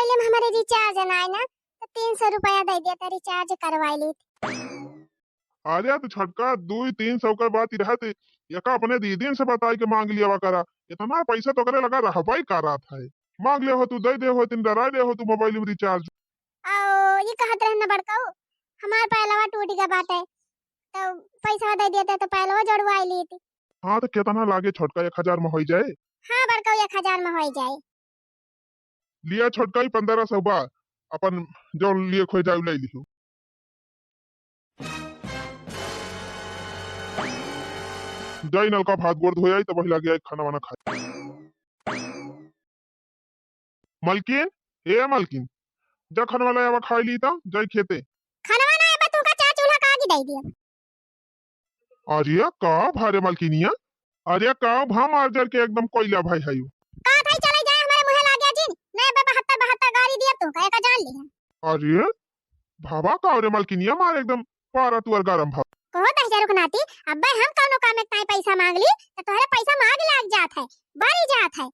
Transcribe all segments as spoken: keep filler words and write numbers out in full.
जब हमारे recharge नाई ना, तो तीन सौ रुपया दे दिया, तो recharge करवाई ली। अरे तो छोटका, दुई तीन सौ के बात रहत, एका अपने दीदी से बताई के मांग लियावा करा। इतना पैसा तो करे लगा रहबा ही का रात है। मांग ले हो तू, दे दे हो, तीन डरा दे हो तू mobile में recharge। आओ, ये कहत रहे ना बड़काऊ, हमार पैलवा टूट गया बाटे, तो पैसा दे देते तो पैलवा जोड़वाई ली थी। हाँ, तो कितना लागे छोटका, एक हजार में होई जाए? हाँ बड़काऊ, एक हजार में होई जाए। लिया छोटका, ई पन्द्रह सौ बा, अपन जौन लिए खोए जाए, ले लिहो। जाई नलका भात गोड़ धोए आई, तब वही लागे आई खाना वाना खाए। मलकिन, ए मलकिन, जा खाना वाला आवा खाई ली ता, जाई खेते। खाना वाना आवा, तुमका चार चूल्हा का आगी दे दिया। अरे का भा रे मलकिनिया, अरे का भा मार जर के एकदम कोयला भाई है। का थाई चले जाए हमारे मुँहे लागे जिन, नहीं बे बहत्तर बहत्तर गारी दिया तुमका, एका जान लिया। अरे भावा का रे मलकिनिया, मार एकदम पारा तुअर गरम भा। कहो दहिजरू के नाती, अब्बे हम कौनो काम में ताई पैसा मांग ली, तो तोहरे पैसा मांग लाग जात है, बड़ी जात है।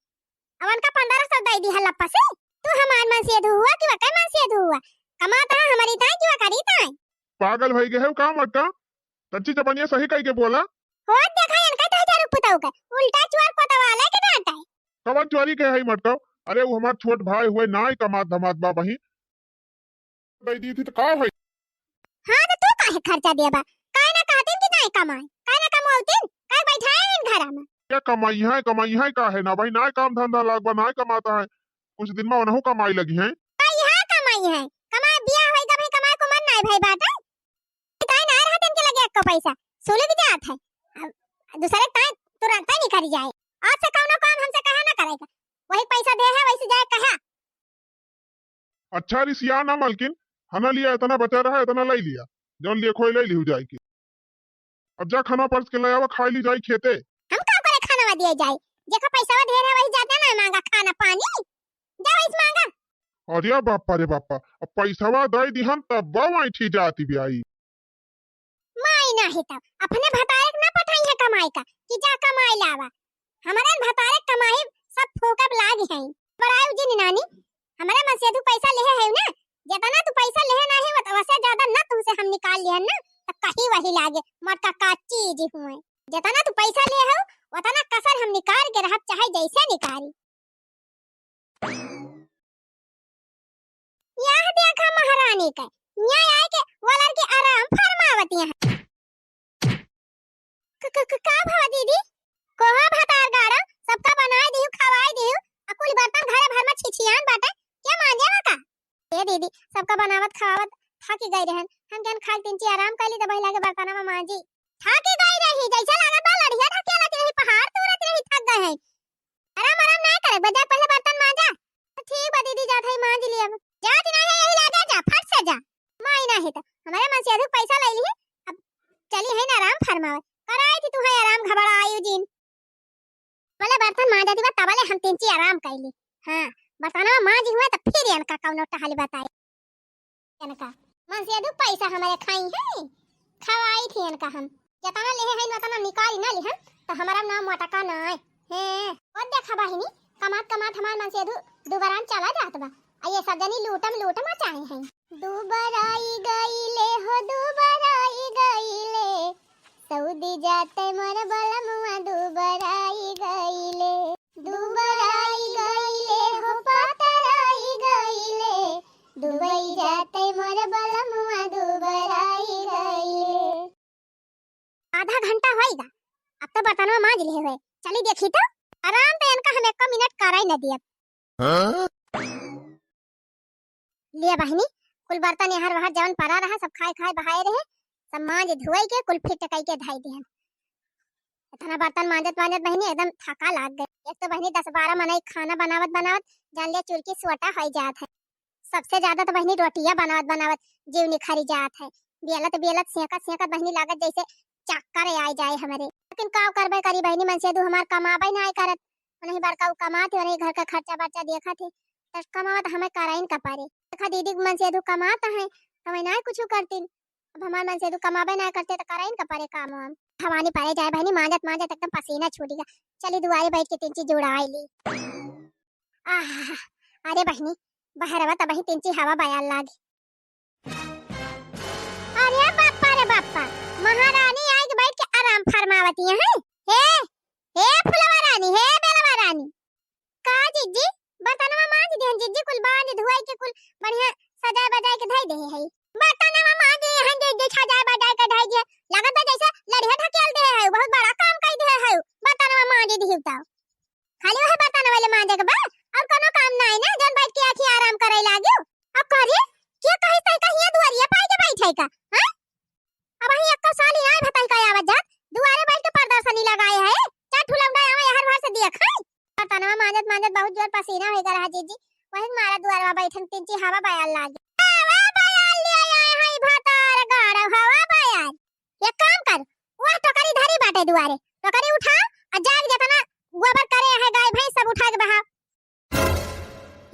अब उनका पन्द्रह सौ दे दी हल्ला पसे। तू हमार मनसेधू हुआ कि वकै मनसेधू हुआ? कमात है हमारी ताई कि वकरी ताई? पागल भई गए हो का मटका? कच्ची चपनिया सही कही के बोला। हो देखा इनका तो हजार रुपये तो का उल्टा चोर कोतवाले के डांटा है। कवन चोरी के है मटका? अरे वो हमार छोट भाई हुए, नाई कमात धमात बा बहिन। दे दी थी तो का है? हाँ तो तू काहे खर्चा दिया बा? काहे ना कहतीन कि नाई कमाए, काहे ना कमावतीन, काहे बैठाए हैं घरा में? क्या कमाई है, कमाई है का है ना भाई, नाई काम धंधा लाग बा, नाई कमाता है, कुछ दिन में उनहु कमाई लगी है। कमाई है, कमाई है, कमाए बिया होई का भाई, कमाए को मन नाई भाई बाटे। ताई ना रहत इनके लगे एक्को पैसा, सुलग जात है। अब दूसरे ताई तुरंत ही निकल जाए। आज से कौनो काम हमसे कहा ना करेगा, वही पैसा दे है वैसे जाए कहा। अच्छा रिसिया ना मलकिन, हना लिया इतना बचा रहा, इतना ले लिया, जौन लिए खोए ले लिहु जाए के। अब जा खाना परस के ले आवा, खाई ली जाई खेते। हम का करे खाना दिए जाए, जेका पैसा ढेर है वही जाता ना मांगा खाना पानी, जा वही से मांगा। अरे बापा रे बापा, अब पैसवा दे दिहन तब बाऊ ऐठी जाती ब्याई। माई नाही तब अपने भतारे के ना पठाई है कमाई का कि जा कमाई लावा। हमारे भतारे के कमाई सब फूकब लाग है। बड़ाई उजी नानी, हमारे मनसेधू पैसा लेहे है ना, जितना तू पैसा लेहे ना है वत-, वसे ज्यादा ना तुमसे हम निकाल लिहन ना, तो कहीं वही लागे मटका का चीज हुए। जितना तू पैसा ले हो उतना कसर हम निकाल के रहब, चाहे जैसे निकारी। यह देखा महारानी के, यहाँ आए के वलर के आराम फरमावत यहाँ। क-, क-, क-, का भवा दीदी? कोहा भतार गाड़ा, सबका बनाए दिहु, खवाए दिहु, आ कुल बर्तन घरे भर में छिछियान बाटे, के मांजे बा का? ए दीदी, सबका बनावत खवावत थाकी गई रहन, हम जन खाए तीन ची आराम कर ली, दबाई लागे बर्तन में मांजी। थाकी गई रही, जैसे लागत बा लड़िया ढकेलत रही, पहाड़ तूरत रही, थक गए हैं। आराम, आराम ना करे, बजा पहले बर्तन मांजा। तो ठीक बा दीदी, जात है मांज लिया। जात नहीं है, यही लागे जा, फट से जा। माई नहीं तो हमारे मनसेधू पैसा ले ली, अब चली है ना आराम फरमावे। कराई थी तू है आराम, घबरा आयु जिन। बोले बर्तन मांजा दी बा, तबले हम तीन ची आराम कर ली। हाँ, बर्तनवा मांजी हुए तो फिर इनका कौनो टहल बताई। इनका मनसेधू पैसा हमारे खाई है, खवाई थी इनका हम। जितना लेहे हैं उतना निकाली ना लिहन, तो हमारा नाम मोटका ना है। हैं, और देखा बहिनी, कमात कमात हमार मनसेधू दुबरान चला जात बा। आ ये सब जनी लूटम लूट मचाए हैं। दुबराई गईले हो, दुबराई गईले, सऊदी जाते मोर बलमुआ दुबराई गईले। दुबराई गईले हो, पतराई गईले, दुबई जाते मोर बलमुआ दुबराई गईले। आधा घंटा होइगा, अब तो बर्तनवा मांज लिए हुए। चली देखी तो, आराम तो इनका हम एको मिनट करे न दियब। हाँ? लिया बहिनी, कुल बर्तन यहाँ वहाँ जवन पड़ा रहा, सब खाए खाए बहाए रहे, सब मांज धोए के कुल फिट कई के धई दिहन। इतना बर्तन मांजत मांजत बहिनी एकदम थका लाग गए। एक तो बहिनी दस बारह मनई खाना बनावत बनावत जान लिया चुरकी सोटा होई जात है। सबसे ज्यादा तो बहिनी रोटिया बनावत बनावत जीव निखरी जात है। बेलत बेलत सेकत सेकत बहिनी लागत जैसे चक्कर आए जाए हमरे। लेकिन का करबे करी बहिनी, मनसेधू हमार कमाबे ना करत, उन्हीं बड़का उ कमात है, उन्हीं घर का खर्चा बर्चा देखत है, तो कमावत हमें कराइन का पारे। देखा दीदी के मनसेधू कमात है, तो मैं ना कुछ करतीन। अब हमार मनसेधू कमाबे ना करते तो कराइन का पारे काम वाम। भवानी पारे जाए बहिनी, मांजत मांजत एकदम पसीना छूट गया। चली दुआरे बैठ के तीन चीज जुड़ाई ली। आह, अरे बहिनी, बहरवा तबही तिनची हवा बयार लागी। अरे बापा रे बापा, महारानी आइके बैठ के आराम फरमावती है। हे, हे फुलवा रानी, हे बेलवा रानी, का जिज्जी, बर्तनवा माँज दिहन जिज्जी, कुल बाँध धुआई के कुल बढ़िया सजाए बजाए के धई देहे है। बर्तनवा माँज दिहन जिज्जी, सजाए बजाए के धई दिहे। लगत बा जैसे लड़िया ढकेल देहे है, बहुत बड़ा काम कई देहे है। बर्तनवा माँज दिहु त खाली वह बर्तन वाले माँजे के बा, और कोनो काम नाई ना, जौन बैठ के आखी आराम करे लागियो। अब करे, के कही तई का हिया दुआरिया पाई के बैठे का, हैं? अब वही एक्को साली आए भतई का आवत जात, दुआरे बैठ के प्रदर्शनी लगाए है, चार ठुलौंडा आवे हर भर से देख है। बर्तनवा माँजत माँजत बहुत जोर पसीना होई गा रहा जिज्जी, वही मारा दुआरवा बैठन तिनची हवा बयार लागी। हवा बयार ले आए है भतार गाड़, हवा बयार। एक काम कर, वह टोकरी धरी बाटे दुआरे, टोकरी उठा, आ जाग जेतना गोबर करे है गाय भैंस सब उठा के बहा।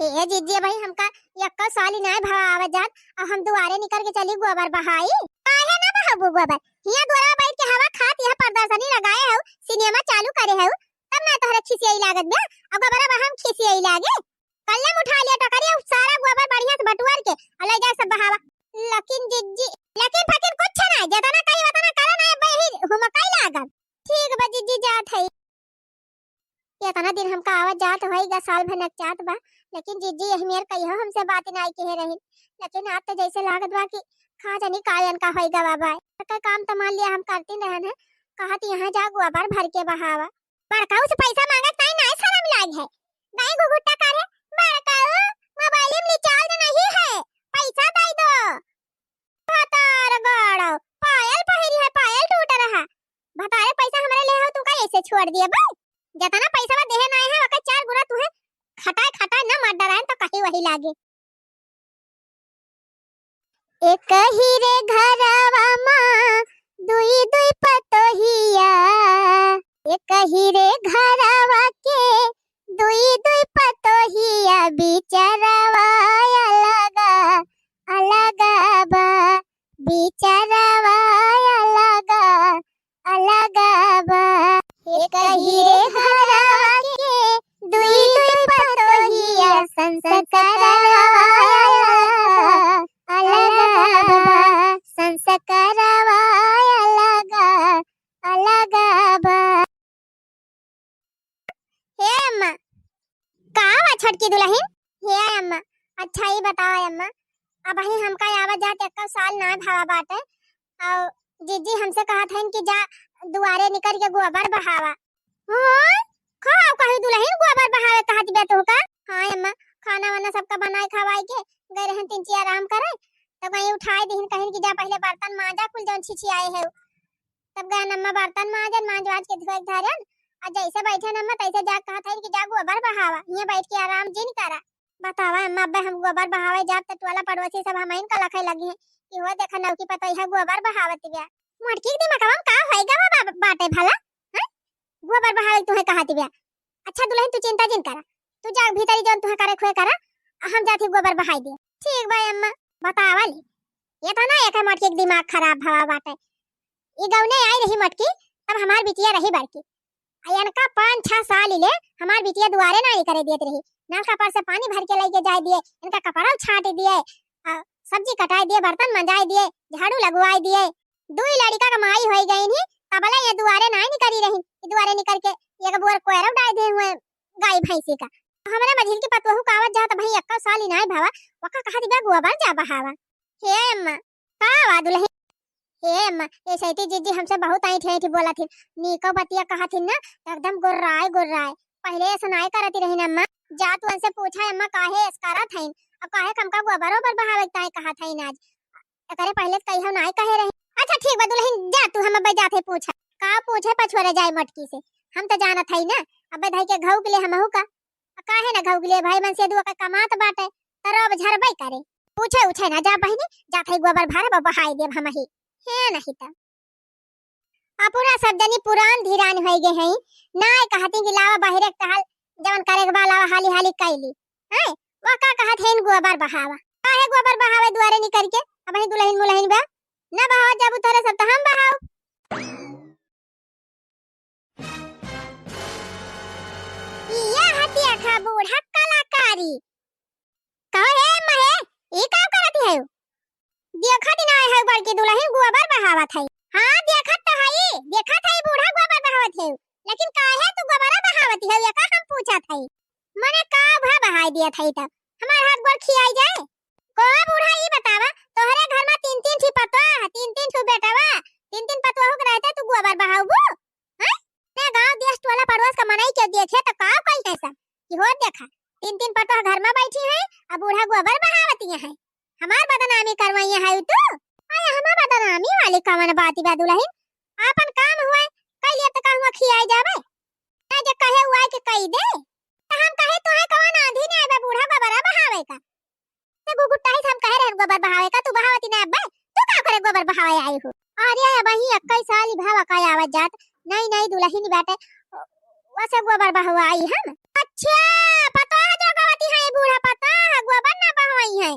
हे जिज्जी भाई, हमका एक्को साली नाय भवा आवत जात, अब हम दुआरे निकर के चली गोबर बहाई। काहे ना बहाबू गोबर? हिया दुआरा बैठ के हवा खात यह प्रदर्शनी लगाए हऊ, सिनेमा चालू करे हऊ, तब ना तोहरा खिसियाई लागत बा, अब गोबरा बहा हम खिसियाई लागे। कल्लम उठा लिया टोकरिया, सारा गोबर बढ़िया से बटुअर के और ले जा सब बहावा। लेकिन जिज्जी, लेकिन फकिन कुछ ना, जेतना कही ओतना करा ना, अब यही हुमकाई लागल। ठीक बा जिज्जी, जात है। एतना दिन हमका आवत जात होई गा, साल भर नक जात बा, लेकिन जिज्जी यही मेर कहियो हमसे बात नाई किहे रहिन, लेकिन आज तो जैसे लागत बा कि का जानी का एनका होई गा बाबा। का काम तो मान लिया हम करती रहन है, कहत यहाँ जा गोबर भर के बहावा। बड़काऊ से पैसा मांगत ताई नाय शरम लाग है। दाई घुघुट्टा करे, बड़काऊ, मोबाइल में रिचार्ज नहीं है, पैसा दे दो। भतार गड़ो, पायल पहिरी है, पायल टूट रहा। भतारे पैसा हमरे ले हो, तू का ऐसे छोड़ दिए बे? जतना पैसा देहे नाय है, ओकर चार गुना तुहे खटाए खटाए न मार डराएन तो कहीं वही लागे। एक ही रे घरवा मा दुई दुई पतोहिया, एक ही रे घरवा के दुई दुई पतोहिया, बिचरवा अलगा अलगा बा, बिचरवा अलगा अलगा बा। एक ही रे घरवा के दुई दुई पतोहिया, संस्कारवा अलगा अलगा बा, संस्कारवा अलगा अलगा बा। हे अम्मा, का बा छोटकी दुलहिन? हे अम्मा, अच्छा ई बतावा अम्मा, अबही हमका आवत जात एक्को साल ना भवा बाटे, और जिज्जी हमसे कहत हइन कि जा दुआरे निकर के गोबर बहावा। हाँ, का कही दुलहिन गोबर बहावे कहत बे तोहका? हाँ अम्मा, खाना वाना सबका बनाए खवाए के गए रहन तिनची आराम करे, तब कहीं उठाए दिहिन, कहिन कि जा पहिले बर्तन मांजा कुल जौन छिछियाए है। तब गए अम्मा बर्तन मांजन, मांज वांज के धोए धारन, आ जैसे बैठे न अम्मा तैसे जा कहत हइन कि जा गोबर बहावा, हियां बैठ के आराम जिन करा। बतावा अम्मा, अब्बे हम गोबर बहावे जाब त टोला पड़ोसी सब हमइन का लखे लगी हैं कि हो देखा नौकी पतोहिया गोबर बहावत बिया। मोटकी के दिमागवा में का होई गवा बा-, बाटे भला? हैं? गोबर बहावे तुहे कहत बिया। अच्छा दुलहिन तू चिंता जिन करा, तू जा भीतरी जौन तुहे करे खोए करा, आ हम जात ही गोबर बहाई दिया। ठीक बा अम्मा। बतावा ले, एतना एकर मोटकी के दिमाग खराब भवा बाटे। ई गौने आई रही मोटकी, तब हमार बिटिया रही बड़की। आ इनका पाँच छह साल ले हमार बिटिया दुआरे नाई करे देत रही। नल का पर से पानी भर के लेके जाए दिए, इनका कपड़ा छाट दिए, आ सब्जी कटाए दिए, बर्तन मंजाए दिए, झाड़ू लगवाए दिए। दुई लड़िका का माई होई गई ही, तबले ये दुआरे नाई निकरी रही। ई दुआरे निकर के एक बोर कोयरव डाल दे हुए गाय भैंसी का। हमरे मझिल की पतोहू का आवत जात भाई एक्को साल ही नाई भवा, वका कहत बा गोबर जा बहावा। हे अम्मा, का बा दुलहिन? हे अम्मा, ये सैती जिज्जी हमसे बहुत ऐंठी ऐंठी बोलत हिन। नीको बतिया कहत हिन ना, तो एकदम गुर्राए गुर्राए। पहिले ऐसा नाई करती रही ना अम्मा। जा तू उनसे पूछा अम्मा काहे ऐसा करत हईन, अब काहे हमका गोबर ओबर बहावे के ताई कहत हईन आज। एकरे पहिले तो कहियो नाई कहे रही। अच्छा ठीक बा दुलहिन, जा तू, हम अब्बे जात है पूछा। का पूछे पछोरे जाए मोटकी से, हम तो जानत हई ना, अब्बे धई के घऊ के लिए हमहू का। आ काहे ना घऊ के लिए भाई मन से दुआ का कमात बाटे, तो रोब झरबे करे। पूछे उछे ना जा बहिनी, जात है गोबर भरब बहाई देब हमही। हे नहीं त। आ पूरा सब जनी पुरान धिरान होई गए हैं, नाय कहती कि लावा बाहरे टहल, जवन करे के बा लावा हाली हाली कैली। हैं? वो का कहत है इन गोबर बहावा? काहे गोबर बहावे दुआरे निकर के? अबही दुलहिन मुलहिन बा, ना बहावा जाबू तोरे सब तो हम बहाओ। ये हटिया खा बूढ़ा कलाकारी। कहो ई का करत है? देखत ही नाहीं है बड़की दुलहिन गोबर बहावत है। हाँ, देखत तो है, देखत है बूढ़ा गोबर बहावत है, लेकिन काहे तू गोबरा बहावत है, एका हम पूछत है। मने का भा बहाई दियत है तब? हमार हाथ गोड़ खियाई जाए? को बूढ़ा, ई बतावा, तोहरे घर में तीन तीन ठी पतोह है, तीन तीन ठो बेटवा, तीन तीन पतोह के रहते तू गोबर बहाउबू? हैं? ने गाँव देश टोला पड़ोस का मनई के देखे तो का कही है सब कि हो देखा, तीन तीन पतोह घर में बैठी है, अब बूढ़ा गोबर बहावती है। हमार बदनामी करवाई है तू? अरे हमार बदनामी वाली कवन बात बा दुलहिन? आपन काम हुआ, कई लिए तो का हुआ खियाई जावे? ना जे कहे हुआ कि कई दे। तो हम कहे तो है कवन आंधी ने आवे बूढ़ा गोबरा बहावे का? ते गुगुट्टा ही हम कहे रहन गोबर बहावे का, तू बहावती ना अब्बे, तू का करे गोबर बहावे आई हो? अरे अबही इक्कीस साल भवा का आवत जात, नई नई दुलहिन बाटे, वसे गोबर बहवा आई हम। अच्छा, पता है जो गवती है बूढ़ा, पता है गोबर ना बहवाई है।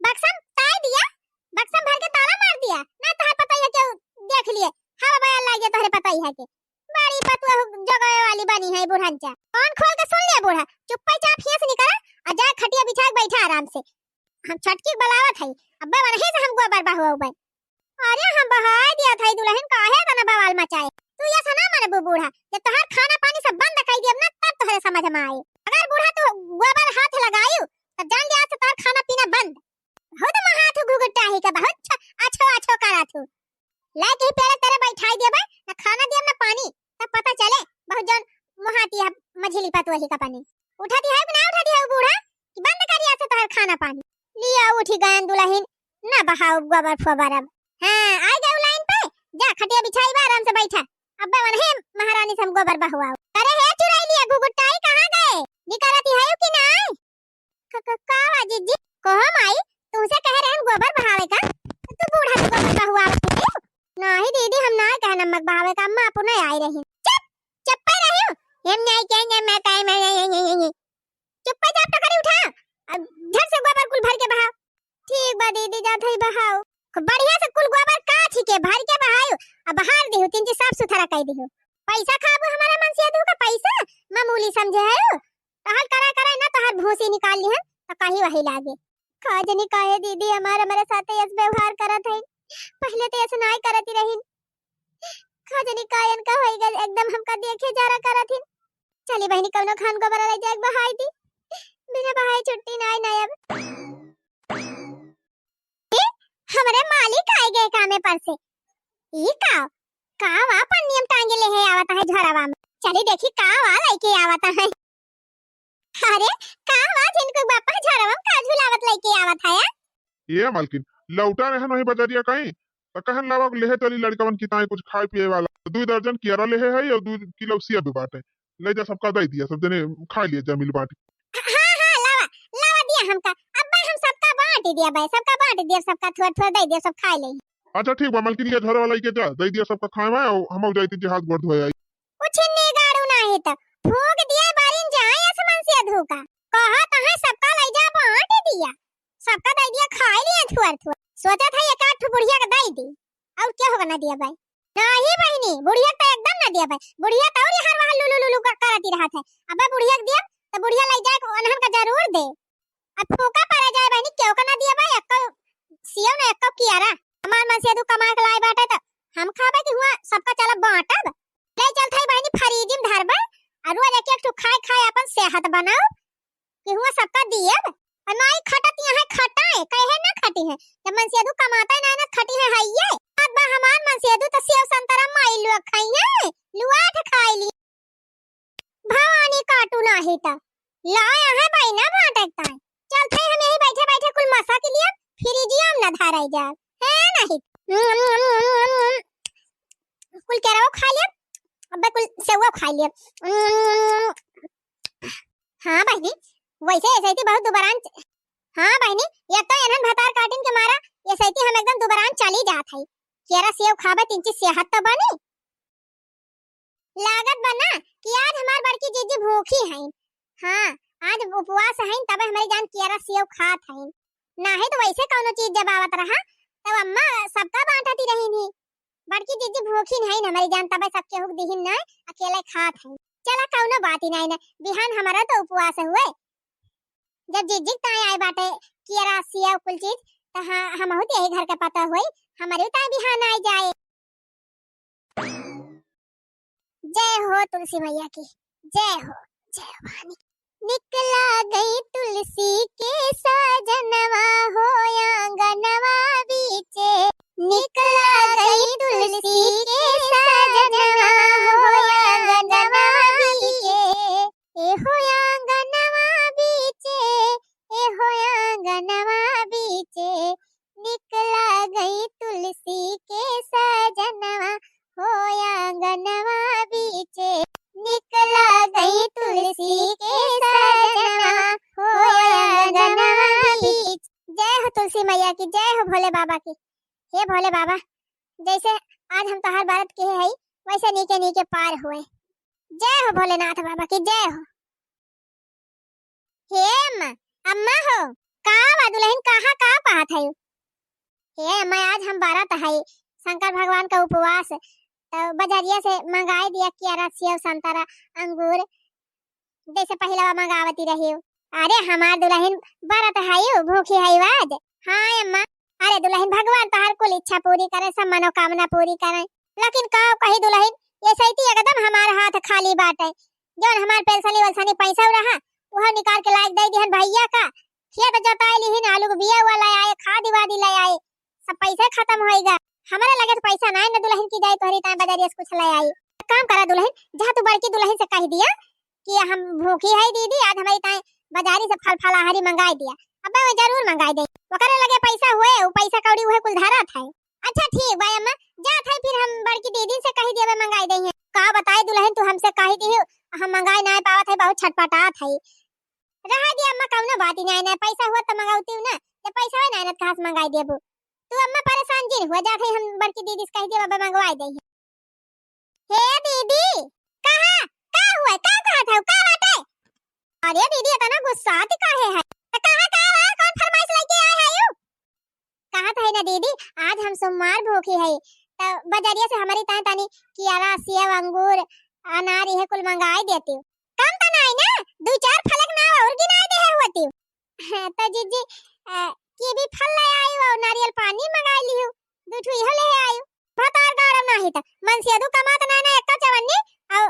बक्सम ताई दिया, बक्सम भर के ताला मार दिया, ना तोहर पता है केहू देख लिए, हवा बयार लाग गया तोहरे पता ही है के। बड़ी पतुआ जगावे वाली बनी है बुढ़नचा। कान खोल के सुन लिया बूढ़ा, चुप्पे चाप हियां से निकला और जा खटिया बिछा के बैठा आराम से। हम छोटकी के बलावत है, अब्बे वनही से हम गोबर बहवाउबे। अरे हम बहाय दिया था दुलहिन, काहे तना बवाल मचाए? तू ये सना मन बू बूढ़ा, जब तोहार खाना पानी सब बंद कर दिया ना तब तोहरे समझ में आए। अगर बूढ़ा तू गोबर हाथ लगायू तो जान लिया से तोहार खाना पीना बंद। बहुत महात हूँ घुघुटाही का, बहुत छ-, अच्छो अच्छो करा थू। लाइके ही पेड़े तेरे बैठाई देबे, ना खाना दियब ना पानी, तब पता चले बहुत जौन मोहाती है मझिली पतुआ ही का पानी। उठाती है कि ना उठाती है बूढ़ा कि बंद करिया से तोहर खाना पानी। लिया उठी गयन दुलहिन, ना बहाउब गोबर फोबर अब। हाँ, आई गए लाइन पे, जा खटिया बिछाई बा, आराम से बैठा। अब्बे वनहे महारानी से हम गोबर बहवाओ। अरे हे चुराई लिया घुघुटाई, कहाँ गए? निकलती है कि ना? क-, क-, का बा जिज्जी? कहो माई, तुमसे कहे रहन गोबर बहावे का, तो तू बूढ़ा के गोबर बहवावत है। नाही दीदी, हम ना कहे नमक बहावे का, अम्मा अपने आई रही। चुप, चुप्पे रही हो। हम नहीं कहेंगे, मैं कहे, मैं, ये, ये, ये, ये। चुप्पे चाप टोकरी उठा, अब झट से गोबर कुल भर के बहाओ। ठीक बा दीदी, जात है बहाओ। खूब बढ़िया से कुल गोबर काठी के भर के बहायो, अब बहार दिहो, तीन चीज साफ सुथरा कर दिहो। पैसा खाबो हमारे मनसेधू का पैसा, मामूली समझे है। टहल करा करा ना तोहर भूसी निकाल लिहन, तो कहीं वही लागे। का जनी काहे दीदी हमार, हमारे साथे यस व्यवहार करत है, पहले तो यस नाय करत ही रहिन। का जनी कायन का होई गल, एकदम हमका देखे जरा करत हिन। चली बहिनी, कौनो खान गोबर ले जाए बहाई दी, बिना बहाए छुट्टी नाय नाय अब। ए, हमरे मालिक आए गए कामे पर से। ई का, का वा पन्नियम टांगे ले है आवत है झोरावा में। चली देखी का वा लेके आवत है। अरे, का वा झिनकू बापा झोरावा में का झुलावत लेके आवत है? ए मालकिन, लौटा रहन वही बजरिया कहीं, त कहन लावा लेहे चली लड़कवन की ताई कुछ खाए पिए वाला। दुई दर्जन कियारा लेहे है और दुई किलो सेब बाटे। ले जा, सबका दे दिया, सब जने खा लिए जा मिल बांट। हाँ, हाँ, लावा, लावा दिया हमका। अब्बा हम सबका बांट दिया बे, सबका बांट दिया, सबका थोड़ थोड़ दे दिया, सब खा ले। अच्छा ठीक बा, मलकिन ये झोरा वाला के जा, दे दिया सबका खाए वाए, और हम जाई थी हाथ गोड़ धोए आई। कुछ निगाड़ू नाही तो फूंक दिया बारिन जाए आसमान से अधूका। कहा तहे सबका ले जा बांट दिया, सबका दे दिया खाए लिए थोड़ थोड़। सोचा था एक आध ठो बुढ़िया के दे दी, और क्या होगा ना दिया बे। नाही बहिनी, बुढ़िया तो एकदम ना दिया बे। बुढ़िया तो और हर वहाँ लुलु लुलु कर, करती रहत है। अबे बुढ़िया के दिया तो बुढ़िया ले जाए ओनहन का जरूर दे। अब फूका पड़े जाए बहिनी, केहू का ना दिया बे, एक्को सियो ना एक्को कियारा। हमार मनसेधू कमा के लाए बाटे तो हम खाबे कि हुआ सबका चला बांटब। ले चलत है बहिनी, फ्रिज में धरबे, और रोज एक एक ठो खाए खाए अपन सेहत बनाओ। कि हुआ सबका दियब। और माई खटत यहाँ खटाए, कहे ना खटी है। जब मनसेधू कमाता है ना, ना खटी है, है ये। अब बा हमार मनसेधू तो सेव संतरा माई लोग खाई है, लुआठ खाई ली। भवानी काटू नाही त। लाए यहाँ बाई ना बांटे ताई। चलते हम यही बैठे बैठे कुल मसा के लिए फ्रिजिया में ना धराई जाए। है नहीं। कुल केरवा खा लिया, अबे कुल सेवा खा लिया। हाँ बहिनी, वैसे ऐसे ही बहुत दुबरान च-, हाँ बहिनी, ये तो एनहन भतार काटिन के मारा, ऐसे ही हम एकदम दुबरान चली जात है। केरा सेव खाबे, तीन चीज सेहत तो बनी। लागत बा ना कि आज हमार बड़की जीजी भूखी हैं। हाँ, आज उपवास हैं, तबे हमारी जान केरा सेव खात हैं। नाही तो वैसे कौनो चीज जब आवत रहा, तब अम्मा सबका बांटती रही थी। बड़की जीजी भूखी नहीं न हमारी जान, तबे सबके हुक दिहिन ना, अकेले खात है। चला कौनो बात ही नहीं ना, बिहान हमारा तो उपवास हुए। जब जीजी ताई आए बाटे केरा, सेव, कुल चीज, त हाँ, हमहू त यही घर के पतोह होई, हमरे ताई बिहान आई जाए। जय हो तुलसी मैया की, जय हो, जय हो भवानी। निकला गई तुलसी के सजनवा हो आंगनवा बीचे, निकला गई तुलसी के सजनवा हो आंगनवा बीचे, ए हो आंगनवा बीचे, ए हो आंगनवा बीचे, निकला गई तुलसी के सजनवा हो आंगनवा बीचे, निकला गई तुलसी के सजनवा हो आंगनवा बीचे। जय हो तुलसी मैया की, जय हो भोले बाबा की। हे भोले बाबा, जैसे आज हम तोहार व्रत किहे हई, वैसे नीके नीके पार होए। जय हो भोलेनाथ बाबा की, जय हो। हे अम्मा, अम्मा हो, का बा दुलहिन, कहाँ का पात है? हे अम्मा, आज हम व्रत है, शंकर भगवान का उपवास, तो बजरिया से मंगाई दिया केरा, सेव, संतरा, अंगूर, जैसे पहिलवा मंगावती रही। अरे हमार दुलहिन व्रत है, भूखी है आज। हाँ अम्मा, अरे दुलहिन, भगवान तोहार कुल इच्छा पूरी करे, सब मनोकामना पूरी करे। लेकिन का कही दुलहिन, ये सैती एकदम हमार हाथ खाली बाटे। जौन हमार पेंशनी वेंशनी पैसा रहा, उहो निकाल के लाइक दे दिहन भैया का। खेत जोताई लिहिन, आलू के बिया हुआ ले आए, खाद वादी ले आए, सब पैसा खत्म होइगा। हमारे लगे तो पैसा नाई न दुलहिन की जाए तोहरी ताए बजारिया से कुछ ले आई। काम करा दुलहिन, जा तू बड़की दुलहिन से कह दिया कि हम भूखी है दीदी, आज हमारी ताए बजारी से फल फलाहारी मंगाई दिया। अब मैं जरूर मंगाई दे, ओकरे लगे पैसा हुए, वो पैसा कौड़ी हुए कुल धरत है। अच्छा ठीक बा अम्मा, जात है फिर हम बड़की दीदी से कही देबे मंगाई दे हैं। का बताई दुलहिन, तू हमसे कही दी हम मंगाई नाई पावत है, बहुत छटपटात है। रहा दी अम्मा, कौनो बात ही नाई, नाई पैसा हुआ तो मंगावती हूँ ना, जब पैसा हुआ नाई ना तो कहाँ से मंगाई देबू? तू अम्मा परेशान जिन हुआ, जात है हम बड़की दीदी से कही देबे मंगवाई दे हैं। हे दीदी, कहा, का हुआ, का कहत है, का बाटे? अरे दीदी, इतना गुस्सात काहे है? त कहा का बा, कौन फरमाइश लेके आए है यू? कहत है ना दीदी, आज हम सोमवार भूखी है, त बजरिया से हमारी ताए तानी कियारा, सेव, अंगूर, अनार, यह कुल मंगाई देती। कम त नाई ना, दू चार फलक नाव और गिनाई दे है होती। त जीजी, अ, कीवी फल ले आई और नारियल पानी मंगाई लियो, दू ठो इहो ले आई। भतार गाड़ब नाही त मनसेधू कमात नाही ना एक्का चवन्नी, और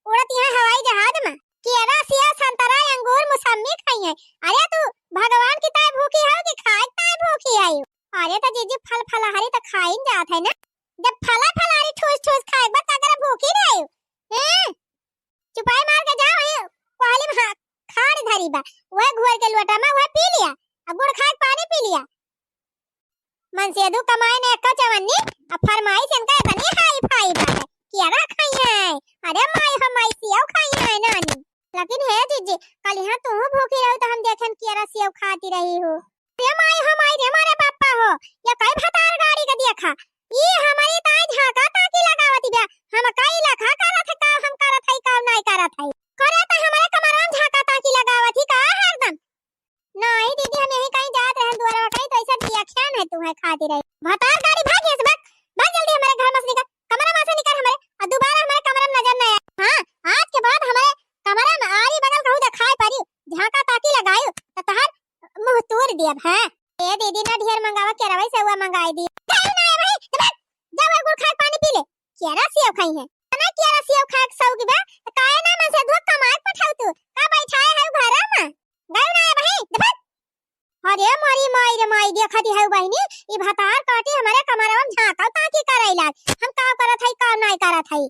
उड़त यहाँ हवाई जहाज में। केरा, सेव, संतरा, अंगूर, मौसम्मी खाई है। अरे तू भगवान की ताई भूखी हो कि खाए ताई भूखी हो? अरे त जीजी फल फलाहारी त खाइन जात है ना, जब फला फलाहारी ठूस ठूस खाए बा त अगर भूखी रहे। हैं? चुपाई मार के जाओ, ये कोहली में हा-, खाड़ धरी बा, वह घोर के लोटा में वह पी लिया, अब गुड़ खाए पानी पी लिया। मनसेधू कमाए ने एक्का चवन्नी, अब फरमाइश इनका इतनी हाई फाई बा है कि अरे खाई है, अरे माई हम माई सियाव खाई है नानी। लेकिन हे जीजी, कल यहाँ तू भूखी रहो तो हम देखेन कि अरे सियाव खाती रही हो। रे माई हो माई रे मारे पापा हो, ये कई भतार गाड़ी का देखा, ई हमारी ताई झाका ताकी लगावत बिया, हम कई लखा करत है का हम करत है का नाई करत है। करे त हमारे कमरवा में झाका ताकी लगावत ही का हरदम। नाई दीदी, हम यही कहीं जात रहन दुआरा कहीं तो ऐसा रिएक्शन है तुम्हें खाती रही। भतार गाड़ी भाग यहाँ से भाग, भाग जल्दी हमारे घर में से निकल, कमरा में से निकल हमारे, और दोबारा हमारे कमरा में नजर नहीं आए। हाँ, आज के बाद हमारे कमरा में आरी बगल कहूँ दिखाई पड़ी, झाका ताकी लगायू तो तहार मुँह तोड़ दियब, हाँ। ए दीदी ना ढेर मंगावा, केरवा सेवा मंगाई दी। खाई ना है भाई, तो भाग, जा वो गुड़ खाए पानी पी ले। केरा सेव खाई है। ना केरा सेव खाए के शौक बा, तो काहे ना मनसेधुआ कमाए के पठाऊ तू? का बैठाए है घरा में? गयो ना है भाई, तो भाग। अरे मोरी माई रे माई, देखा दी है बहिनी, ई भतार काटी हमारे कमरवा में झाँका ताकी करे लाग। हम का करत है, का नाई करत है।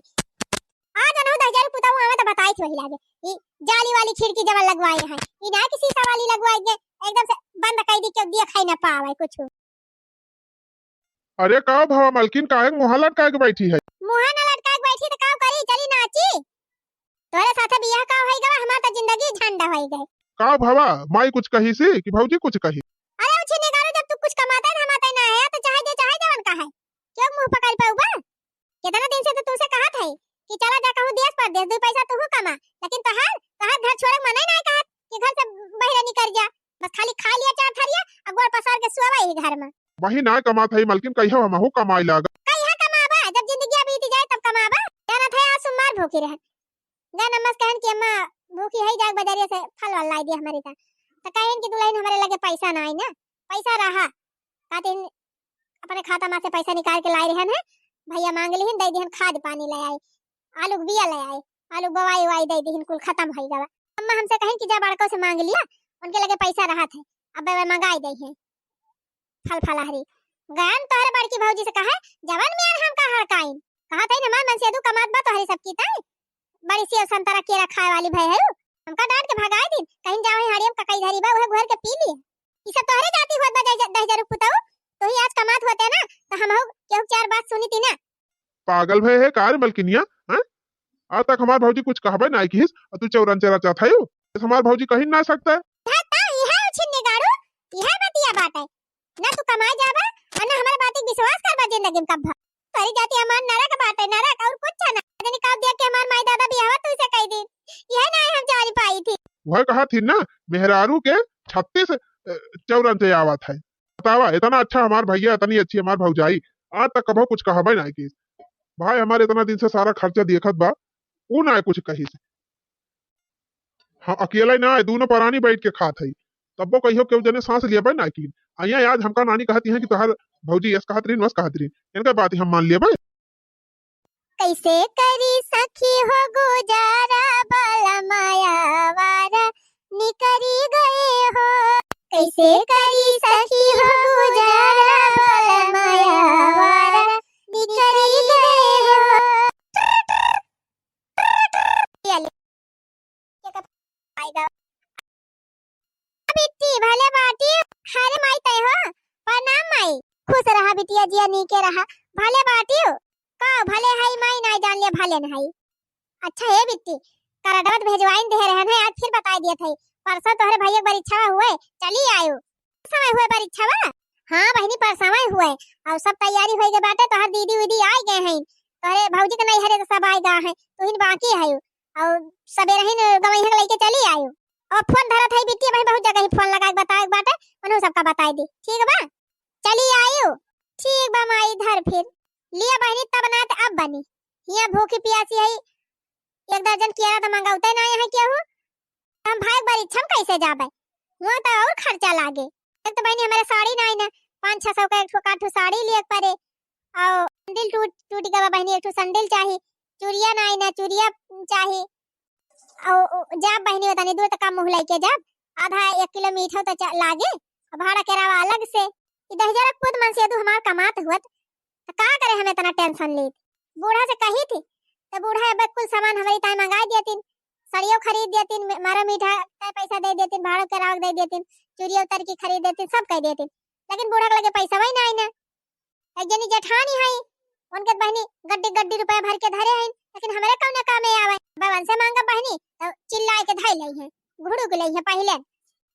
आज अनहु दहिजरी पुतहु आवे त बताई थी वही लागे। ई जाली वाली खिड़की जवन लगवाए हैं, ई ना कि शीशा वाली लगवाए दे, एकदम से बंद कर दी, क्यों दिखाई ना पावे कुछ। अरे का भवा मलकिन, काहे मुँह लटकाए के बैठी है? मुँह ना लटकाए के बैठी त का करी, चली नाची। तोरे साथे बियाह का होई गवा, हमार त जिंदगी झंड होई गए। का भवा, माई कुछ कही सी कि भौजी कुछ कही? अरे उछिने गारू, जब तू कुछ कमाता है, धमाता है ना है, तो चाहे दे, चाहे जवन का है, क्यों मुँह पकड़ पे ऊपर? कितना दिन से तो तुमसे कहत है कि चला जा कहूँ देश परदेश, दू पैसा तू कमा, लेकिन तोहार, तोहार घर छोड़े मने नहीं कहत कि घर से बहरे निकल जा, बस खाली खा लिया चार थरिया और गोड़ पसार के सोवा ही घर में। वही ना कमात है मलकिन, कहिया हमहू कमाई लागा। कहिया कमाबा, जब जिंदगी बीत जाए तब कमाबा। जानत है आज सोमवार भूखी रहे, जा नमस कहन कि अम्मा भूखी है, जाग बजारिया से फल वल लाई दिया हमारी का। कहिन कि दुलहिन हमरे लगे पैसा नाई ना, पैसा रहा, कहतिन अपने खाता मा से पैसा निकाल के लाए रहन है, भइया मांग लिहिन, दइ दिहन, खाद पानी ले आए, आलू के बिया ले आए, आलू बोवाई वाई दइ दिहिन, कुल खतम होइ गवा। अम्मा हमसे कहिन कि जा बड़को से मांग लिया, उनके लगे पैसा रहत है, अब वे मंगाई दइहैं फल फलहरी। गयन तोहरे बड़की भौजी से कहे, जवन मियान हमका हड़काइन, कहत है हमार मनसेदू कमात बा तोहरे सबकी ताई, बड़ी सेव संतरा केरा खाए वाली भय है, हमका डांट के भगाए दिन, कहिन जाओ है हाड़ियम ककई धरी बा, उहे घोर के पी लिए। ई सब तोहरे जाति होत बा दह-, दहिजरू पुतऊ, तोही आज कमात होते ना, त हमहू केहू चार बात सुनिती ना। पागल भय है का रे मलकिनिया, हैं? आज तक हमार भौजी कुछ कहबे नाई किहिस, अउ तू चौरन चरा चाहत हयू? हमार भौजी कहि ना सकत है। हाँ, त इहे उछिन्ने गाड़ू, इहे बतिया बात है। ना तू कमाए जाबा, अउ ना हमारे बात के विश्वास करबा जिंदगी में कब्बो। तोरी जाति हमार नरक बाटे, नरक, अउर कुछ ना। जनी कब दिया कि हमार माई दादा बियाहवा तू से कहि दिन, इहे ना हम जानी पाई थी। वह कहा थी ना, मेहरारू के छत्तीस, अ, चौरन से आवत है। बतावा, इतना अच्छा हमार भइया, इतनी अच्छी हमार भौजाई, आज तक कभो कुछ कहबे नाई किहिस। भाई हमारे इतना दिन से सारा खर्चा देखत बा, ऊ नाई कुछ कहिस। हाँ, अकेला ही ना है, दूनो परानी बैठ के खात है, तब्बो कहियो केहू जने सांस लियबे नाई किहिन। अइया आज हमका नानी कहती हैं कि तोहार भौजी यस कहत रही, वस कहत रही, इनका बात ही हम मान लियबे। कैसे करी सखी हो गुजारा, बलमा आवारा निकरी गए हो। कैसे करी सखी हो गुजारा, बलमा आवारा निकरी गए हो। ये ले। ये कब आएगा? बिट्टी, भले बाटी। अरे माई तय हो, प्रणाम माई। खुश रहा बिटिया, जिया नीके रहा। भले बाटी हो। का भले हई माई, नाई जान ले भले न हई। अच्छा हे बिट्टी, करडवत भेजवाइन दे रहन है, आज फिर बताई दियत है। परसों तोहरे भैया के परीक्षवा हुए, चली आयो। समय हुए परीक्षवा? हाँ बहिनी, परसवे हुए। अउ सब तैयारी होइ गए बाटे, तोहर दीदी उदी आइ गए हैं, तोहरे भौजी के नैहरे से सब आइ गए हैं, तुहिन बाकी है। अउ सबेरहिन गवैया के लइके चली आयो। अब फोन धरत है बिट्टी, भाई बहुत जगह ही फोन लगा के बताए के बाटे, मनु सबका बताई दी। ठीक बा, चली आयो। ठीक बा माई, धर फिर। लिया बहिनी, तब ना त अब बनी। हिया भूखी पियासी है, एक दर्जन केरा त मंगौते ना है केहू। हम भाई परीक्षा में कैसे जाबे? वहाँ तो और खर्चा लागे। एक तो बहिनी हमारे साड़ी नाई ना, पाँच छह सौ का एक ठो का ठो साड़ी लिए पड़े, और सैंडल टूट, टूट गवा बहिनी, एक ठो सैंडल चाही, चूड़िया नाई ना, चूड़िया चाही। और जाब बहिनी, बतानी दूर तक का मुँह लेके जाब, आधा एक किलो मीठा तो चा-, लागे, और भाड़ा किराया अलग से। ई दहिजरा पूत मनसेदू हमार कमात हुअत, त का करे हम इतना tension लेत? बूढ़ा से कही थी, त बूढ़ा अब कुल सामान हमरी ताई मंगाई देतिन, सड़ियो खरीद देतिन, मे-, मारा मीठा ताई पैसा दे देतिन, भाड़ो किराया दे देतिन, चूड़ियो तरकी खरीद देतिन, सब कह देतिन, लेकिन बूढ़ा के लगे पैसा वही ना आई ना। एक जनी जेठानी है, उनके बहिनी गड्डी गड्डी रुपया भर के धरे हैं, लेकिन हमरे कौने कामे आवे? बवन से मांगा बहिनी, तो चिल्लाए के धई लई है, घुड़ुक लई है पहिले।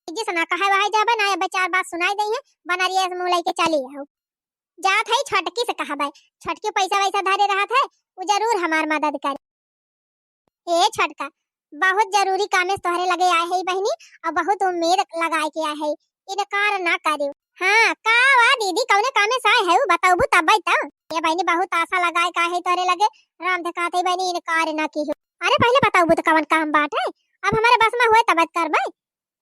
जिस ना कहे वही जाबे ना, अब चार बात सुनाई दई है, बनरिया से मुँह लेके चली आओ। जात है छोटकी से कहबे, छोटकी पैसा वैसा धरे रहत है, उ जरूर हमार मदद करे। ए छोटका, बहुत जरूरी कामे से तोहरे लगे आए है बहिनी, और बहुत उम्मीद लगाए के आए है, इनकार ना करियो। हाँ, का वा दीदी, कौने कामे से आए है, उ बताबू तब तो। ए बहिनी, बहुत आशा लगाए के आए है तोहरे लगे, राम धकात है बहिनी, इनकार ना किहो। अरे पहिले बताबू तो कवन काम बाटे, अब हमारे बस में हुए तब करबे।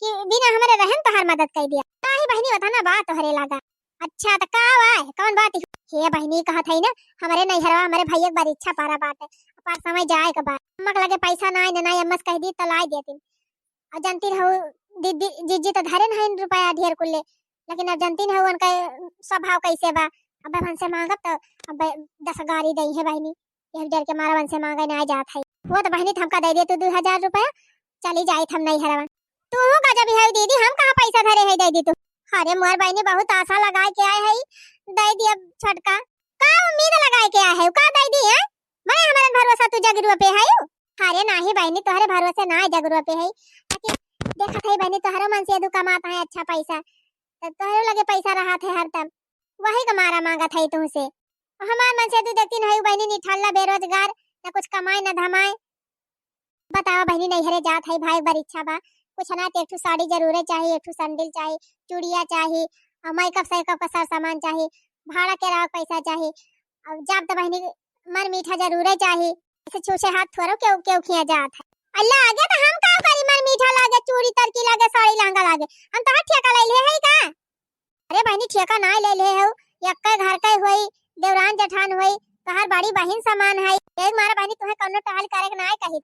कि बिना हमरे रहन तोहार मदद कई दिया। नाही बहिनी, बता ना बात तोहरे लागा। अच्छा, त का बा? कौन बात? हे बहिनी, कहत है ना, हमरे नैहरवा, हमरे भैया के परीक्षा पारा बाटे, परसवे जाए के बा। अम्मा के लगे पैसा नाई न, नाई अम्मा से कह दी त लाई देती। और जानती रहो, दीदी, जीजी त धरे नहीं रुपया ढेर कुल्ले, लेकिन अब जानती न हो उनका स्वभाव कैसे बा। अब हमसे मांगब त अब दस गारी दई है बहिनी। एक डर के मारा उनसे मांगे ना जात है। वो तो बहिनी, हमका दे दे तू दो हजार रुपया, चली जाई हम नैहरवा। तू का जब है दीदी, हम कहाँ पैसा धरे है दे दी तू। अरे मोर बहिनी, बहुत आशा लगाए के आए है, दे दिया छोटका। का उम्मीद लगाए के आए है, का दे दी है? मैं हमारे भरोसा तू जगरुआ पे है। अरे नाही बहिनी, तोहरे भरोसे ना जगरुआ पे है। ताकि देखत है बहिनी, तोहरो मनसेदू कमात है अच्छा पैसा, तो तोहरो लगे पैसा रहत है हरदम, वही का मारा मांगत है तुमसे। हमार मनसेदू देखती नहीं बहिनी, निठल्ला बेरोजगार, ना कुछ कमाए ना धमाए। बतावा बहिनी, नैहरे जात है भाई, परीक्षा बा, कुछ ना तो एक ठो साड़ी जरूरे चाही, एक ठो सैंडल चाही, चूड़िया चाही, और मेकअप सेकअप का सर सामान चाही, भाड़ा किराया पैसा चाही, और जाब तो बहिनी मर मीठा जरूरे चाही। ऐसे छूछे हाथ थोड़ो केहू, केहू खिया जात है। अल्लाह आगे तो हम का करी, मर मीठा लागे, चूड़ी तरकी लागे, साड़ी लहंगा लागे, हम तोहार ठेका ले ले है का? अरे बहिनी, ठेका नाई ले ले हऊ, यक्के घर के होई, देवरान जेठान होई, तोहार बड़ी बहिन समान है। एक मारा बहिनी, तुहे कौनो टहल करे के नाई कही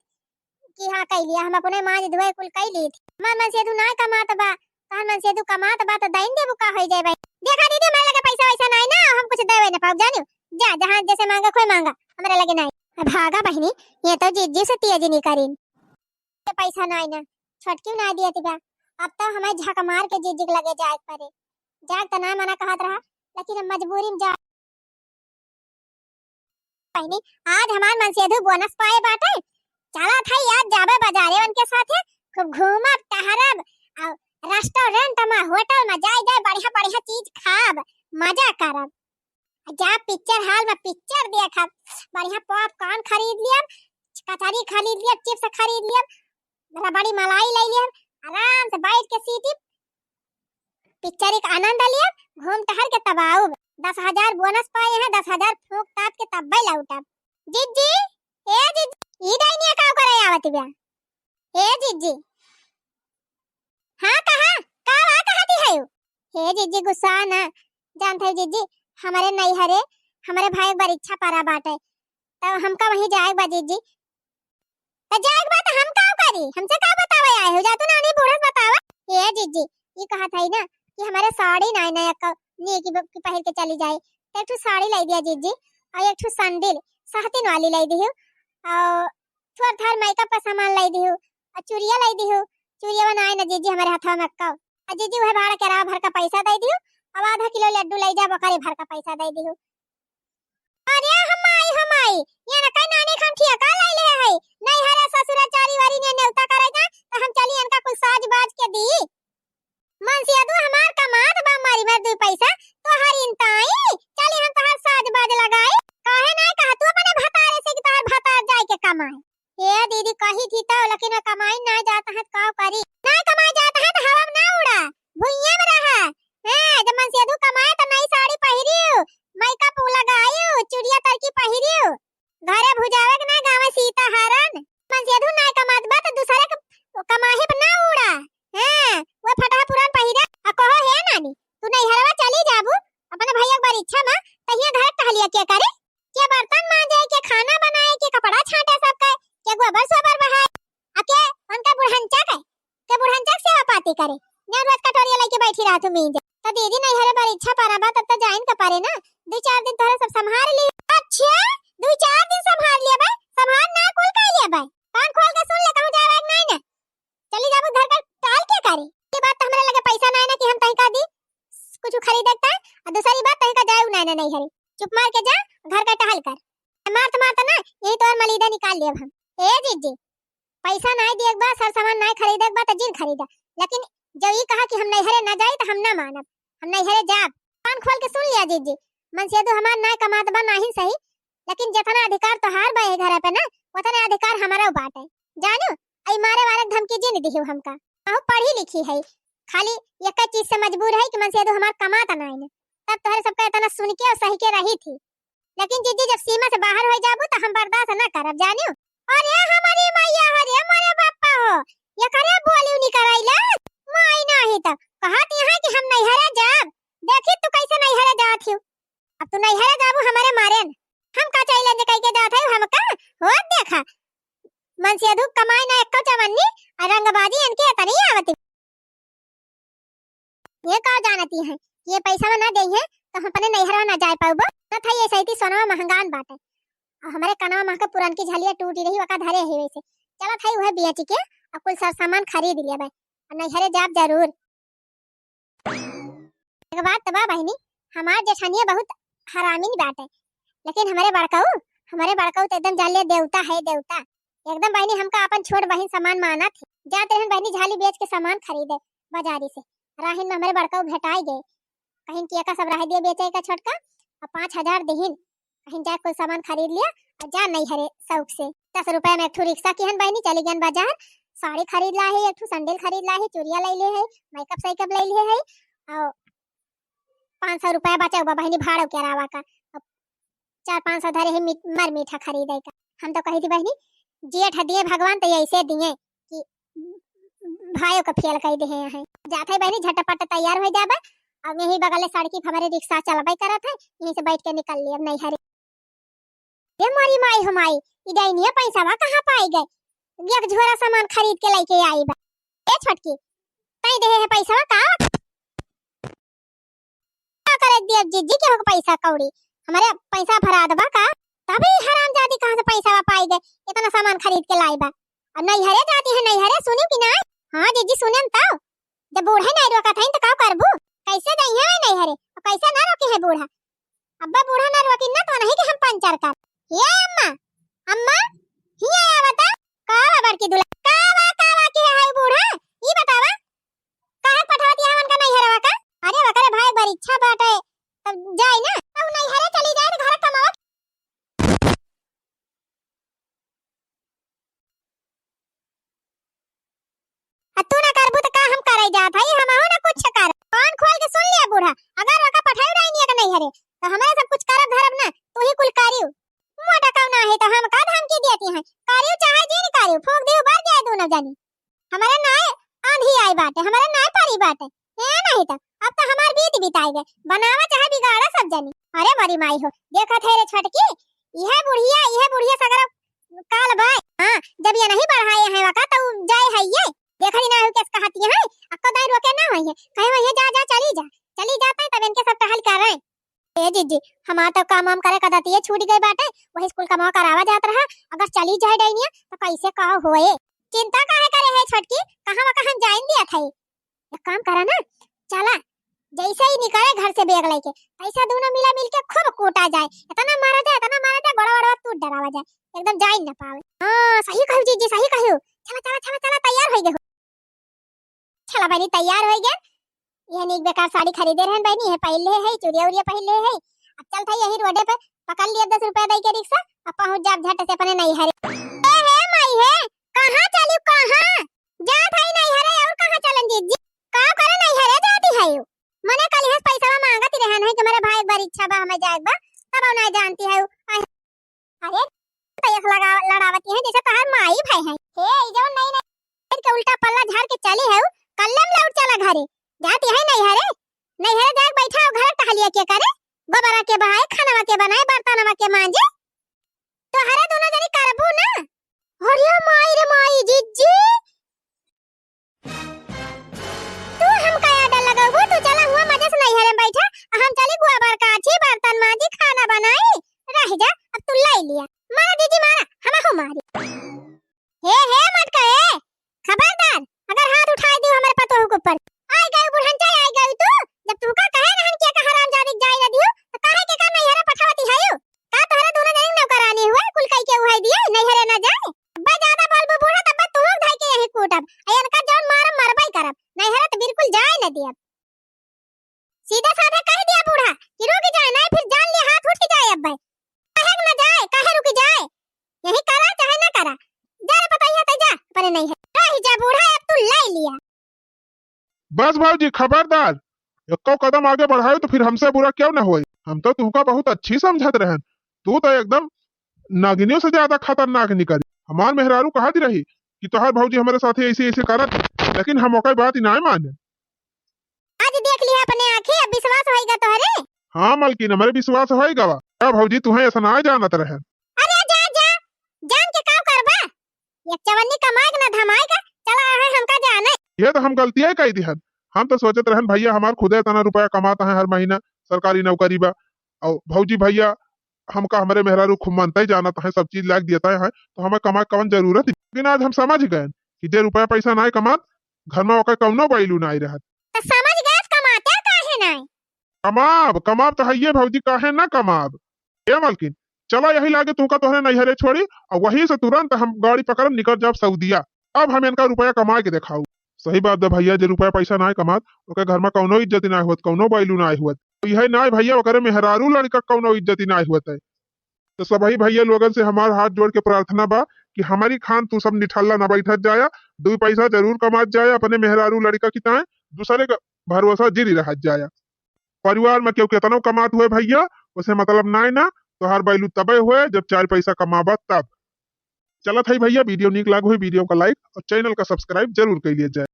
कि हाँ कई लिया, हम अपने माज धोए कुल कई ली थी। हमार मनसेधू नाई कमात बा, तोहार मनसेधू कमात बा, तो दाइन देबू का होई जाए बहिनी? देखा दीदी, हमारे लगे पैसा वैसा नाई ना, हम कुछ देवे न पाउब, जानियो। जा, जहाँ जैसे मांगा, खोई मांगा, हमारे लगे नाई। अब भागा बहिनी, ये तो जिज्जी से तेज नहीं करीन। के पैसा नाई ना, छोटकी नाई दियत बा। अब तो हमें झक मार के जिज्जी के लगे जाए के पड़े। जाग त ना मना कहत रहा, लेकिन अब मजबूरी में जा। बहिनी, आज हमार मनसेधू बोनस पाए बाटे, चला था आज जाबे बाजारे उनके साथे, खूब घूमब टहरब, और रेस्टोरेंट में, होटल में जाए जाए बढ़िया बढ़िया चीज खाब, मजा करब। जा पिक्चर हॉल में पिक्चर देखब, बढ़िया पॉपकॉर्न खरीद लियब, कचौरी खरीद लियब, चिप्स खरीद लियब, रबड़ी मलाई ले लियब, आराम से बैठ के सीटी पिक्चर के आनंद लियब, घूम टहर के तब आउब। दस हजार बोनस पाए हैं, दस हजार फूंक ताप के तब्बे लौटब। जिज्जी, ए जिज्जी, ई डाइनिया का करे आवत बिया? ए जिज्जी, हाँ कहा, का वा कहती है? हे जिज्जी गुस्सा ना, जानत है जिज्जी, हमारे नैहरे हमारे भाई के परीक्षा पड़ा बाटे, तब हमका वहीं जाए बा जिज्जी। त जाए के बा त हम का करी, हमसे का बतावे आए हो, जा तू नानी बूढ़ा से बतावा। ए जिज्जी, ई कहत है ना कि हमारे साड़ी नाई ना एक नीक की, की पहिर के चली जाए, तो एक ठो साड़ी लाई दिया जिज्जी, और एक ठो सैंडल साहतिन वाली लाई दिहु, और थोड़ थार मेकअप का सामान लाई दिहु, और चूड़िया लाई दिहु। चूड़िया बनाए ना जिज्जी हमारे हथवा में अक्का। और जिज्जी वह भाड़ा किराया भर का पैसा दे दिहु, अब आधा किलो लड्डू लाई जा, बकरी भर का पैसा दे दिहु। अरे हम आई, हम आई, ये ना कई नानी खान ठिया का लाई ले है, नहीं हरे ससुरा चारी वारी ने नेवता करे जा, तो हम चली इनका कुछ साज बाज के दी। मनसेधू हमार कमात बा मारी मार दुई पैसा, तोहर इनताई, चली हम तोहर साज बाज लगाई। काहे नाई कहा तू अपने भतारे से कि तोहर भतार जाए के कमाए? ए दीदी कही थी तो, लेकिन वो कमाई नाई जात है तो का करी? नाई कमाई जात है तो हवा में ना उड़ा, भुइयां में रहा। हैं, जब मनसेधू कमाए तो नई साड़ी पहिरियो, मेकअप लगायो, चूड़िया तरकी पहिरियो। घरे भुजावे के ना गावे सीता हरन। मनसेधू नाय कमात बा त दूसरे के कमाही पर ना उड़ा। हैं, वो फटहा पुरान पहिरा आ कहो, "हे नानी, तू नैहरवा चली जाबू अपने भैया के परीक्षा में, त हियां घर टहलिया के करे? के बर्तन मांजे, के खाना बनाए, के कपड़ा छांटे सबके, के गोबर सोबर बहाए, आ के उनका बुढ़ंचा के, के बुढ़ंचा के सेवा पाती करे? जौन रोज कटोरिया लेके बैठी रहत हूँ मींजे।" तो दीदी नैहरे परीक्षा पड़ा बा, तब तो जाइन के परे ना, दू चार दिन तोहरे सब संभाल ली। अच्छा, दू चार दिन संभाल लिया बे, संभाल ना कुल कर लिया बे। कान खोल के सुन ले, कहूँ जावे के नाई ना, चली जाबू घर का टाल के करे। ये बात तो हमरा लगे पैसा नाई ना कि हम तही का दी कुछ खरीदे का, और दूसरी बात तही का जाए नाई ना नैहरे। चुप मार के जा, घर का टहल कर। मारत मारत ना यही तोर मलीदा निकाल लेब हम। ए जीजी, पैसा नाई दिए के बा, सर सामान नाई खरीदे के बा, त जिन खरीदा, लेकिन जो ई कहा कि हम नैहरे ना जाई, त हम ना मानब, हम नैहरे जाब। कान खोल के सुन लिया जीजी, मनसेधू हमार नाई कमात बा, नाहीं सही, लेकिन जितना अधिकार तोहार बा ए घर पे ना, उतना अधिकार हमारा बाटे, जानियो। आई मारे वाले धमकी जिन दिहियो हमका। अहो पढ़ी लिखी है, खाली एक चीज से मजबूर है कि मनसेधू हमार कमात नाई ना, तब तोहरे सबका इतना सुन के और सही के रही थी। लेकिन जीजी, जब सीमा से बाहर हो जाबू, त हम बर्दाश्त ना करब, जानियो। अरे हमारी मैया, अरे हमारे बापा हो, ये करे बोली निकराइला, माई नाही त कहत यहाँ कि हम नैहरे जाब। देखी तू कैसे नैहरे जात हियो। अब तू नैहरे जाबू हमारे मारे न। हम का चाहिए जे कह के जात है हमका? हो देखा, मनसेधू कमाई ना एको चवन्नी, और रंगबाजी इनके इतनी आवती। ये का जानती हैं, ये पैसा ना दे हैं तो हम अपने नैहरवा ना जाए पाउबो। ना था ये सही थी, सोनवा महंगान बाटे। और हमारे कनवा मह के पुरान की झलिया टूटी रही, वका धरे है वैसे। चला था वह बेच के और कुल सर सामान खरीद लिया बे, और नैहरे जाब जरूर। एक बात तो बा बहिनी, हमार जेठनिया बहुत हरामिन बाटे, लेकिन हमारे बड़काऊ, हमारे बड़काऊ तो एकदम जान ले देवता है, देवता। एकदम बहिनी हमका अपन छोट बहिन समान मानत है। जात रहन बहिनी झाली बेच के सामान खरीदे बाजारी से, राहिन में हमारे बड़काऊ भेटाई गए, कहिन कि एका सब रह दिए बेचे का छोटका, और पाँच हजार दिहिन, कहिन जा कुल सामान खरीद लिया और जा नैहरे शौक से। दस रुपया में एक ठो रिक्शा किहन बहिनी, चली गयन बाजार, साड़ी खरीद ला है, एक ठो सैंडल खरीद ला है, चूड़िया ले ले है, मेकअप सेकअप ले ले है, और पाँच सौ रुपया बचा हुआ बहिनी भाड़ो के अलावा का। अब चार पाँच सौ धरे है मीठ-, मर मीठा खरीदे का। हम तो कही थी बहिनी, जेठ दिए भगवान तो ऐसे दिए कि भाइयों का फेल कर दे हैं। जात है बहनी, झटपट तैयार हो जाबे। अब यही बगल सड़की पर हमारे रिक्शा चलबे करत है, यहीं से बैठ के निकल लिए अब नैहरे। ए मोरी माई हो माई, ई डाइनिया पैसावा कहाँ पाई गए? एक झोरा सामान खरीद के लेके आई बा। ए छोटकी, तई देहे है पैसावा का? का करे दिया जिज्जी के हो पैसा कौड़ी? हमारे पैसा भरा दबा का? तभी हरामजादी कहाँ से पैसावा पाई गए, इतना सामान खरीद के लाई बा। अब नैहरे जाती है, नैहरे सुनी कि ना? हाँ जिज्जी सुने तो। जब बूढ़े नहीं रोकत है तो का करबू? कैसे जइहे नैहरे? अब कैसे ना रोकी है बूढ़ा? अब्बा बूढ़ा ना रोकी ना तो नहीं कि हम पंचर कर। ये अम्मा, अम्मा, हिया आवा ता। का बा बड़की दुल्हा? का बा, का बा के है बूढ़ा? ई बतावा, काहे पठावत यहाँ उनका नैहरवा का? अरे वकरे भाई बड़ी इच्छा बाटे, तब जाई ना। अब नैहरे चली जाए तो घर कमावा। आ तू ना करबू तो का हम करे जात हई? हमहू ना कुछ कर। कान खोल के सुन लिया बूढ़ा, अगर ओका पठाई उठाई नहीं एक नैहरे तो हमारे सब कुछ करब धरब ना, तू ही कुल करियो। मोटा कौन आहे तो हम का धमकी देती हैं? करियो चाहे जिन करियो, फूंक दियो बर जाए दोनों जनी। हमारे नाय आंधी आई बाटे, हमारे नाय परी बाटे। ए नहीं तो अब तो हमार बीत बिताई गए, बनावा चाहे बिगाड़ा सब जनी। अरे बड़ी माई हो, देखत है रे छोटकी, यह बुढ़िया, यह बुढ़िया सगरो काल बाय। हाँ, जब ये नहीं बढ़ाए हैं वका तो जाए है ये। देखा ही ना हो कैसे कहती है, अक्को दाई रोके ना होई है, कहे होई है जा जा चली जा, चली जाते हैं तब इनके सब टहल कर रहे हैं। ए जीजी, हमार तो काम वाम करे का दतिये छूट गए बाटे, वही स्कूल कमावा करावा जात रहा, अगर चली जाए डैनिया तो कैसे का होए? चिंता काहे करे है छोटकी, कहाँ वका हम जाइन दिया था। एक काम करा ना, चला, जैसे ही निकले घर से बैग लेके, ऐसा दोनों मिला मिल के खूब कूटा जाए, इतना मारा जाए, इतना मारा जाए, गोड़ा वोड़ा टूट डरावा जाए, एकदम जाइन ना पावे। हाँ सही कहू जीजी, सही कहू। चला चला चला चला, तैयार हो गए। चला बहनी, तैयार हो गए। यह नीक बेकार साड़ी खरीदे रहन बहनी, यह पहन ले है, चूड़िया उड़िया पहन ले है। अब चल था यही रोडे पे पकड़ लिया दस रुपया दे के रिक्शा, अब पहुँच जाब झट से अपने नैहरे। ए हे माई हे, कहाँ चली, कहाँ? जा था ही नैहरे, और कहाँ चलन जीजी? का करे नैहरे जाती है यू? मने कल यह पैसा मांगत ही रहन है कि मेरे भाई एक बार इच्छा बा, हमें जाए बा, तब नहीं जानती है यू। अरे, तो एक लगा, लड़ावती है जैसे तोहार माई भाई है। हे, ई जौन नई नई के उल्टा पल्ला झाड़ के चली है, कल्ले में लौट चला घरे। जाती है नैहरे, नैहरे जाके बैठा हो, घर टहलिया के करे, गोबरा के बहाए, खानवा के बनाए, बर्तनवा के मांजे। तोहरे दोनों जनी करबू ना। अरे माई रे माई, जीजी, तू हमका आडर लगउबू, तू चला हुआ मजे से नैहरे में बैठा, आ हम चली गोबर काछी, बर्तन माजी, खाना बनाई, रह जा, अब तू लाई लिया। मारा जीजी मारा, हमहू मारी। हे, हे मटका, हे, खबरदार, अगर हाथ उठाई दियो हमरे पतोह के ऊपर। आई गई बुढ़न चाहे आई गई तू, जब तू का कहे रहन कि का हरामजादी के जाई न दियो, तो काहे के का नैहरे पठावती है यू? का तोहरे दोनों जनी नौकरानी हुए, कुल कई के उहाई दिए, नैहरे न जाए? अब्बा ज्यादा बोलबू बूढ़ा, तब्बा तू धई के यही कूटब। आ इनका जौन मारब, मरबई करब। नैहरे तो बिल्कुल जाए न दियब। सीधा साधा कह दिया बूढ़ा कि रुक जाए, नहीं फिर जान ले हाथ उठ जाए अब्बे। काहे न जाए, काहे रुक जाए? यही करा चाहे न करा। जा रे पतोहिया, ते जा, अपने नैहरे। रह जा बूढ़ा, अब तू लाई लिया। बस भौजी, खबरदार, एको कदम आगे बढ़ायो तो फिर हमसे बुरा क्यों ना होए। हम तो तुहका बहुत अच्छी समझत रहन, तू तो एकदम नागिनियों से ज्यादा खतरनाक निकली। हमार मेहरारू कहत रही कि तोहार भौजी हमारे साथे ऐसे ऐसे करत है, लेकिन हम ओकर बात ही नाय माने। आज देख लिया अपने आँखें, अब विश्वास होइगा तोहरे? हाँ मलकिन, हमारे विश्वास होइगा बा। का भौजी, तुहें ऐसा नाय जानत रहन। अरे जा जा, जान के का करबा? एक चवन्नी कमाए के ना धमाए के, चला रहे हमका जाने। ये तो हम गलतियाँ कई दिहन। हम तो सोचत रहन भैया हमार खुदे इतना रुपया कमाता है हर महीना, सरकारी नौकरी बा। और भौजी भैया हमका हमरे मेहरारू खूब मानता ही जानत है, सब चीज लाग देता है, तो हमें कमाए कवन जरूरत है। लेकिन आज हम समझ गए कि जे रुपया पैसा नाय कमात, घर में ओकर कौनो value नाय रहत। तो समझ गए, कमाते काहे नाय? कमाब, कमाब तो हइये भौजी, काहे ना कमाब? ए मलकिन, चला यही लागे तुमका तोहरे नैहरे छोड़ी और वहीं से तुरंत हम गाड़ी पकड़ब निकल जाब सऊदिया। अब हम इनका रुपया कमा के देखाऊ। सही बात बा भैया, जे रुपया पैसा नाय कमात, ओकर घर में कौनो इज्जत नाय होत, कौनो value नाय होत। तो यही नाय भैया, ओकरे मेहरारू लड़का कौनो इज्जत नाय होत है। तो सबही भैया लोगन से हमार हाथ जोड़ के प्रार्थना बा कि हमारी खान तू सब निठल्ला ना बैठत जाया, दुई पैसा जरूर कमात जाया अपने मेहरारू लड़का की ताए, दूसरे का भरोसा जिरी रहत जाया। परिवार में केहू केतनो कमात हुए भैया, उसे मतलब नाय ना, तोहार value तबे हुए जब चार पैसा कमाबा तब। चलत है भैया, video नीक लाग होई, video का like और channel का subscribe जरूर कर लिया जाए।